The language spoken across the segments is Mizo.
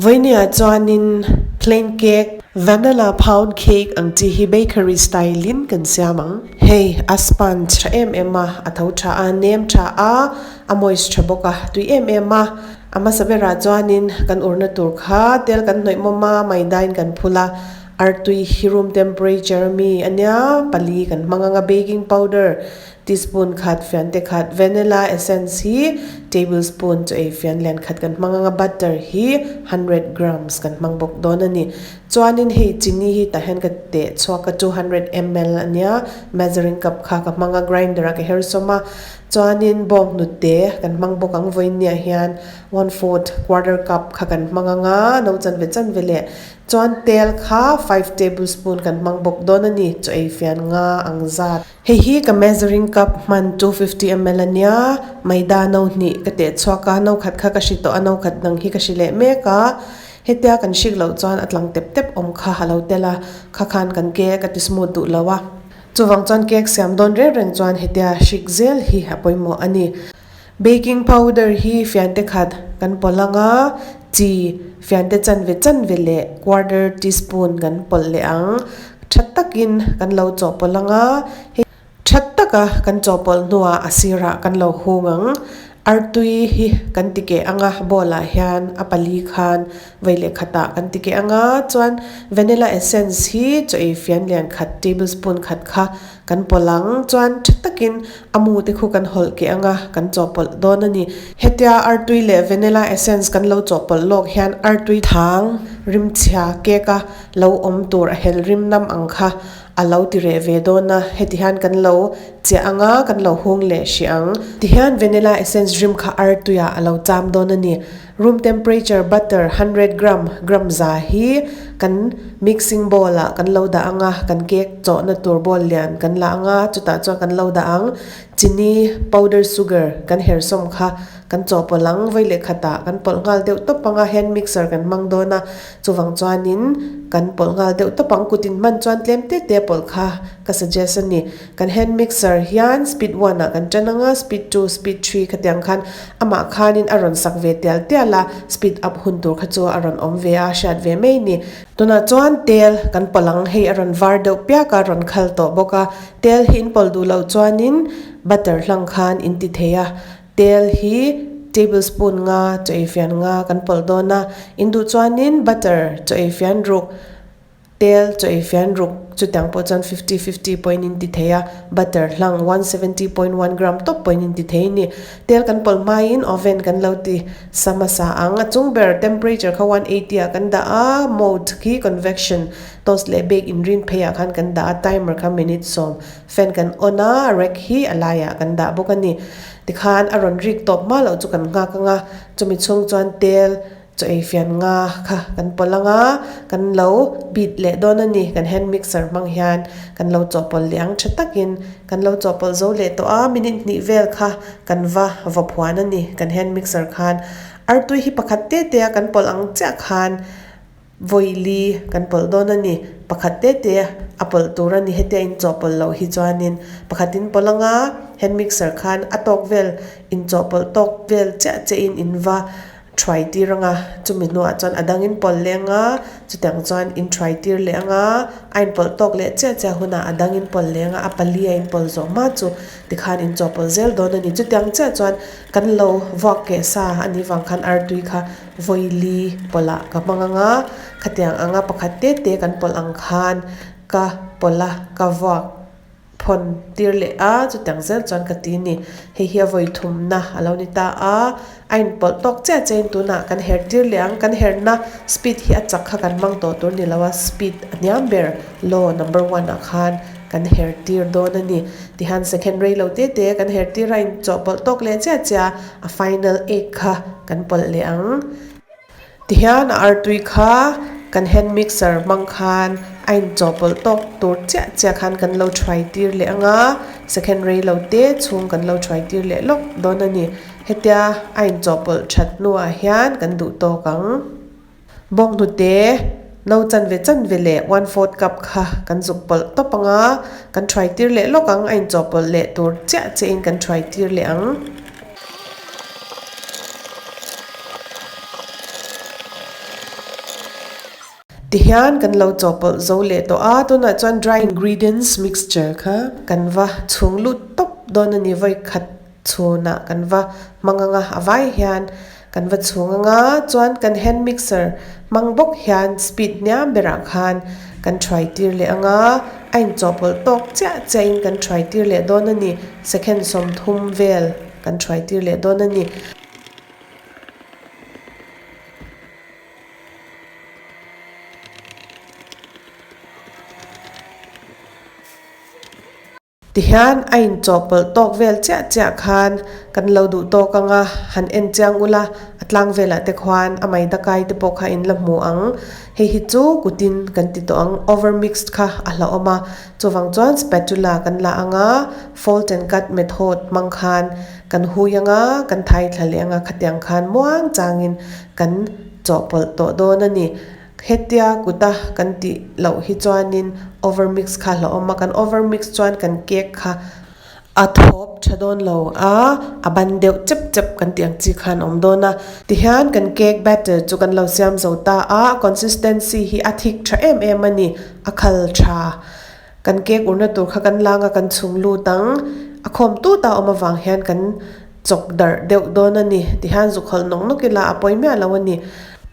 Vawinia chuanin plain cake, vanilla pound cake ang chi hi bakery style in kan siam ang. Hei a sponge tha em em a, a tho tha a, nem tha a, a moist tha bawk a, tui em em a. A hmasa berah chuanin kan urna tur kha tel kan hnawih mawm a, maida in kan phul a, artui hi room temperature ami ania, pali kan hmang ang a, baking powder teaspoon khat fian te khat, vanilla essence hi tablespoon chu ei fian lian khat kan hmang ang a, butter hi hundred grams kan hmang bawk dawn a ni. Chuanin hei chini hi tah hian ka teh chhuak a 200 ml ania, measuring cup kha ka hmang a, grinder ah ka her sawm a. Chuanin bawng hnute kan hmang bawk ang vawiinniah hian one fourth quarter cup kha kan hmang ang a, no chanve chanve leh chuan tel kha five tablespoon kan hmang bawk dawn a ni, chaw ei fian nga ang zat. Hei hi ka measuring cup hman 250 ml a nia, maida no hnih ka teh chhuak a, no khat kha ka hri tawh a, no khat dang hi ka hri leh mek a, hetia kan hrik loh chuan a tlang tep tep awm kha a lo tel a, kha khan kan ke ka ti smooth duh lo a. Chuvang chuan cake siam dawn reng reng chuan hetia hrik zel hi a pawimawh a ni. Baking powder hi fiante khat kan pawlh ang a, chi fiante chanve chanve leh quarter teaspoon kan pawlh leh ang. Tha takin kan lo chawhpawlh ang a, hei tha taka kan chawhpawlh hnuah a sirah kan lo hung ang. Artui hi kan ti keh ang a, bowl ah hian a pali khan Vei leh khatah kan ti keh anga chuan vanilla essence hi chaw ei fian lian khat tablespoon khat kha kan pawlh ang chuan tha takin a mu te khu kan hawlh keh anga kan chawhpawlh dawn a ni. Hetia artui leh vanilla essence kan lo chawhpawlh lawk hian artui thang rimchhia cake a lo awm tur a hel rim nam ang kha a lo ti reh ve dawn a, heti hian kan lo chiah ang a, kan lo hung leh hrih ang. Tihian vanilla essence rim kha artuiah a lo cham dawn a ni. Room temperature butter 100 gram, gram za hi kan mixing bowl ah kan lo dah ang a, kan cake chawhna tur bowl lian kan la ang a, chutah chuan kan lo dah ang. Chini, powder sugar kan hersawm kha kan chawhpawlh ang, vawi leh khatah kan pawlh nghal deuh tawp ang a, hand mixer kan hmang dawn a, chuvang chuanin kan pawlh nghal deuh tawp ang, kutin hman chuan tlem te te pawlh kha ka suggest a ni. Kan hand mixer hian speed one ah kan tan ang a, speed two, speed three khatiang khan amah khanin a rawn sak ve tial tial a, speed up hun tur kha chu a rawn awm ve a, hriat ve mai ni. Tunah chuan tel kan pawlh ang, hei a rawn var deuh piak a, rawn khal tawh bawk a, tel hi in pawlh duh loh chuanin butter hlang khan in ti thei a, tel hi tablespoon nga chaw ei fian nga kan pawlh dawn a, in duh chuanin butter chaw ei fian ruk, Tel chaw ei fian ruk chutiang pawh chuan fifty fifty pawhin in ti thei a, butter hlang 170.1 gram tawp pawhin in ti thei a ni. Tel kan pawlh hmaiin oven kan lo ti sa hmasa ang. A chung ber temperature kha 180 ah kan dah a, mode khi convection, toast leh bake in rin pheiah khan kan dah a, timer kha minute sawm fan kan on a, rack hi a laiah kan dah bawk a ni. Tikhan a rawn rik tawp hma loh chu kan nghak ang a, chumi chhung chuan tel Chaw ei fian nga kha kan pawlh ang a, kan lo beat leh dawn a ni. Kan hand mixer hmang hian kan lo chawhpawlh leh ang tha takin kan lo chawhpawlh zo leh tawh a, minute hnih vel kha kan va vaw phuan a ni. Kan hand mixer khan artui hi pakhat te te a kan pawlh ang chiah khan vawili kan pawlh dawn a ni. Pakhat te te a pawlh tur a ni. Hetia in chawhpawlh loh hi chuanin pakhat in pawlh ang a, hand mixer khan a tawk vel in chawhpawlh tawk vel chiah chiah in in va Thuai tir anga, chumi hnuah chuan a dangin pawlh leh anga, chutiang chuan in thuai tir leh anga, a inpawlh tawk leh chiah chiah hunah a dangin pawlh leh anga, a pali a inpawlh zawh hma chu tikhan in chawhpawlh zel dawn a ni. Chutiang chiah chuan kan lo vuak keh sa a nih vang khan artui kha vawili pawlhah ka hmang anga, khatiang anga pakhat te te kan pawlh ang khan ka pawlh a, ka vuak. Phawn tir leh a, chutiang zel chuan ka ti ni. Hei hi a vawi thumna a lo ni ta a, a inpawlh tawk chiah chiahin tunah kan her tir leh ang, kan herna speed hi a chak kha kan hmang tawh tur ni lo a, speed a hniam ber law number one ah khan kan her tir dawn a ni. Tihian second rei lo te te kan her tir a, inchawhpawlh tawk leh chiah chiah a final egg kha kan pawlh leh ang. Tihian a artui kha kan hand mixer hmang khan a inchawhpawlh tawk tur chiah chiah khan kan lo thuai tir leh ang a, second rei lo te chhung kan lo thuai tir leh lawk dawn a ni. Hetia a inchawhpawlh that hnuah hian kan duh tawk ang. Bawnghnute. No chanve chanve leh one fourth cup kha kan zuk pawlh tawp ang a, kan thuai tir leh lawk ang, a inchawhpawlh leh tur chiah chiah in kan thuai tir leh ang. Tihian kan lo chawhpawlh zo leh tawh a, tunah chuan dry ingredients mixture kha kan va chhung lut tawp dawn a ni, vawi khat chhunah kan va hmang ang a, a vai hian kan va chhung ang a, chuan kan hand mixer hmang bawk hian speed hniam berah khan kan thuai tir leh ang a, a inchawhpawlh tawk chiah chiah in kan thuai tir leh dawn a ni, second 30 vel kan thuai tir leh dawn a ni. Tihian a inchawhpawlh tawk vel chiah chiah khan kan lo duh tawk ang a, han en chiang ula a tlang velah te khuan a maida kai te pawh kha in la hmu ang. Hei hi chu kutin kan ti tawh ang, over mixed kha a hlauhawm a, chuvang chuan spatula kan la ang a, fold and cut method hmang khan kan hui ang a, kan thai thla leh ang a, khatiang khan muang changin kan chawhpawlh tawh dawn a ni. Hetia kuta kan tih loh hi chuanin over mix kha hlauhawm a, kan over mix chuan kan cake kha a thawp tha dawn lo a, a ban deuh chep chep kan tih ang chi khan a awm dawn a. Tihian kan cake batter chu kan lo siam zo ta a, consistency hi a thik tha em em a ni, a khal tha. Kan cake urna tur kha kan lang a, kan chhung lut ang. A khawm tut a awm avang hian kan chawk darh deuh dawn a ni. Tihian zuk hawlh nawk nawk ila a pawi miah lo a ni.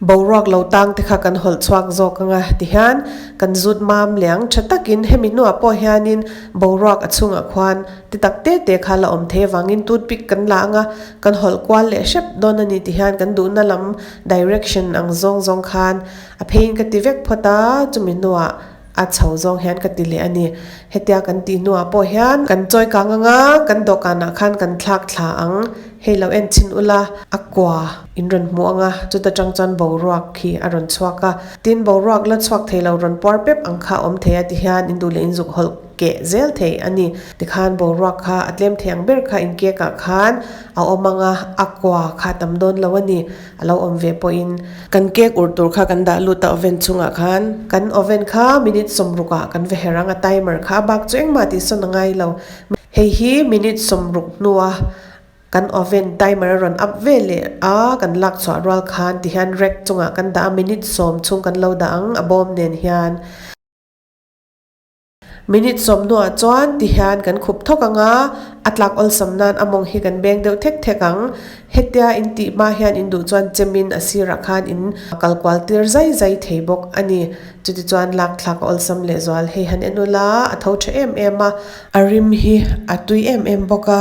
Boruak lo tang te kha kan hawlh chhuak zawk ang a. Tihian kan zut mam liang tha takin hemi hnuah pawh hianin boruak a chhungah khuan ti tak te te kha la awm thei avangin toothpick kan la ang a, kan hawlh kual leh hrep dawn a ni. Tihian kan duhna lam direction ang zawng zawng khan a pheiin ka ti vek phawt a, chumi hnuah A chho zawng hian ka ti leh a ni. Hetia kan tih hnuah pawh hian kan chawi kang ang a, kan dawhkanah khan kan thlak thla ang. Hei lo en chhin ula, a kua in rawn hmu ang a, chuta tang chuan boruak khi a rawn chhuak a. Tin, boruak la chhuak thei lo rawn puar pep ang kha a awm thei a ti hian in duh leh in zuk hawlh keh zel thei a ni. Tikhan boruak kha a tlem thei ang ber kha in cake ah khan a awm ang a, a kua kha a tam dawn lo a ni. A lo awm ve pawhin kan cake ur tur kha kan dah lut a oven chungah khan. Kan oven kha minute 60 ah kan va her ang a timer kha a bak chu engmah tih sawn a ngai lo. Hei hi minute 60 hnua kan oven timer a rawn up ve leh a kan lak chhuah rual khan tihian rack chungah kan dah a minute 10 chhung kan lo dah ang a bawm nen hian. Minute 10 hnuah chuan tihian kan khup thawk ang a, a tlak awlsam nan a mawng hi kan beng deuh thek thek ang. Hetia in tih hma hian in duh chuan chemin a sirah khan in kal kual tir zai zai thei bawk a ni. Chuti chuan lak thlak a awlsam lehzual. Hei han en ula, a tho tha em em a. A rim hi a tui em em bawk a.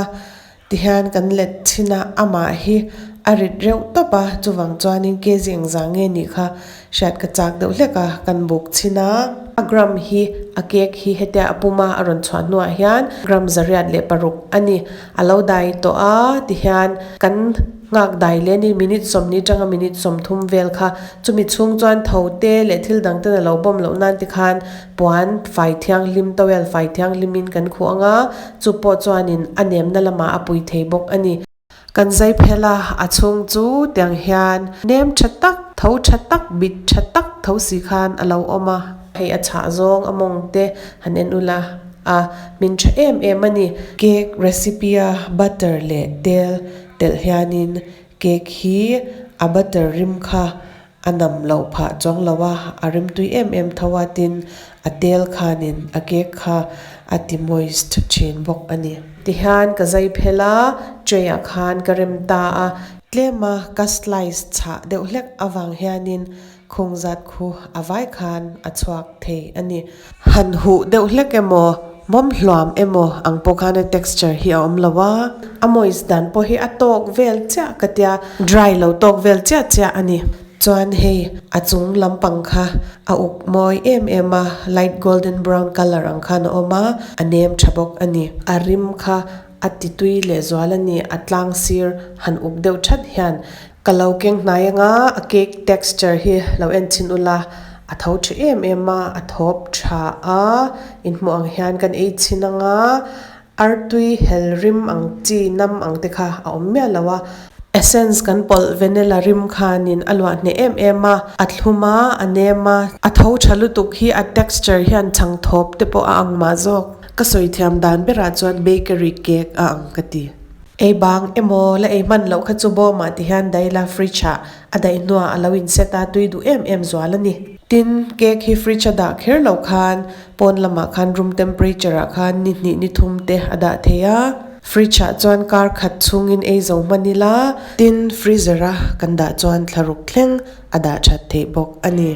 Tihian kan let thin a, amah hi a rit reuh tawp a, chuvang chuanin kg engzah nge nih kha hriat ka chak deuh hlek a, kan buk chhin a. A gram hi a cake hi hetia a pum a, a rawn chhuah hnuah hian gram 106 a ni. A lo dai tawh a, tihian kan nghak dai leh a ni, minute 40 tanga minute 30 vel kha chumi chhung chuan tho te leh thil dang ten a lo bawm loh nan tikhan Puan fai thianghlim, towel fai thianghlimin kan khuh ang a, chu pawh chuanin a nemna lamah a pui thei bawk a ni. Kan zai phel a, a chhung chu tiang hian nem tha tak, tho tha tak, bit tha tak tho si khan a lo awm a. Hei a chhah zawng a mawng te han en ula a hmin tha em em a ni. Cake recipe a butter leh tel telh hianin cake hi a butter rim kha A nam loh phah chuang lo a, a rimtui em em tho a tin a tel khanin a cake kha a ti moist thin bawk a ni. Tihian ka zai phel a, tray ah khan ka rem ta a. Tlema ka slice chhah deuh hlek avang hianin khung zat khu a vai khan a chhuak thei a ni. Han huh deuh hlek emaw, mawm hluam emaw ang pawh khan a texture hi a awm lo a, a moist dan pawh hi a tawk vel chiah ka tia, dry lo tawk vel chiah chiah a ni. Chuan hei a chung lampang kha a uk mawi em em a, light golden brown colour ang khan a awm a, a nem tha bawk a ni. A rim kha a ti tui lehzual a ni, a tlang sir han uk deuh that hian Ka lo keng hnai anga a cake texture hi lo en chhin ula, a tho tha em em a, a thawp tha a, inhmuh ang hian kan ei chhin anga artui hel rim ang chi nam ang te kha a awm miah lo a. Essence kan pawlh vanilla rim khanin a luah hneh em em a, a thlum a, a nem a, a tho tha lutuk hi a texture hian chhang thawp te pawh a ang mah zawk. Ka sawi thiam dan berah chuan bakery cake a ang ka ti. Ei bang emaw la ei hman loh kha chu bawmah ti hian daila fridge ah a daih hnuah a lo in set a, tui duh em em zual a ni. Tin, cake hi fridge a dah kher loh khan pawn lamah khan room temperature ah khan ni hnih ni thum te a dah thei a, fridge ah chuan kar khat chhungin ei zo hman ila, tin freezer a kan dah chuan thlaruk thleng a dah that theih bawk a ni.